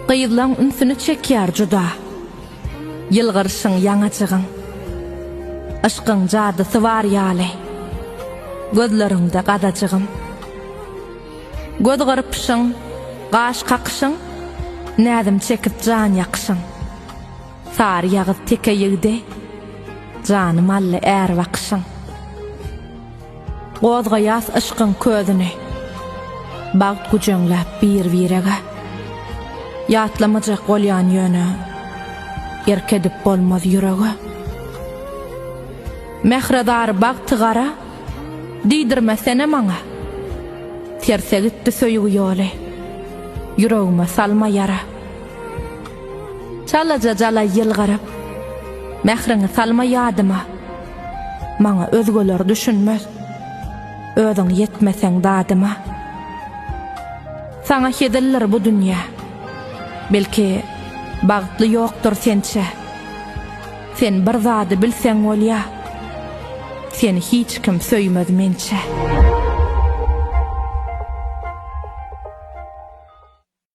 Gyzlaň ünsüni çekýär juda. Ýylgyryşyň ýaňajygyň. Yşkyň jadysy bar ýaly. Gözleriňde gazajygym. Göz gyrpyşyň, gaş kakyşyň, Näzim çekip jan ýakyşyň. Sary ýagyz teke ýigdi, Janym aldy är bakyşyň. Gozgaýas yşkyň közüni. Bagt güjeňläp bir-birege. Ýatlamajak bolýan ýöne, Erk edip bolmaz ýürege. Mähre zar bagty gara, Diýdirmesene maňa. Terse gitdi söýgi ýoly, Ýüregime salma ýara. Çalaja jalaý ýylgyryp, Mähriňi salma ýadyma. Maňa özgeler düşünmez, Özüň ýetmeseň dadyma. Saňa hezildir bu dünýä, Belki, bagtly ýokdur sençe. Sen bir zady bilseň bolýa, Seni hiç kim söýmez mençe.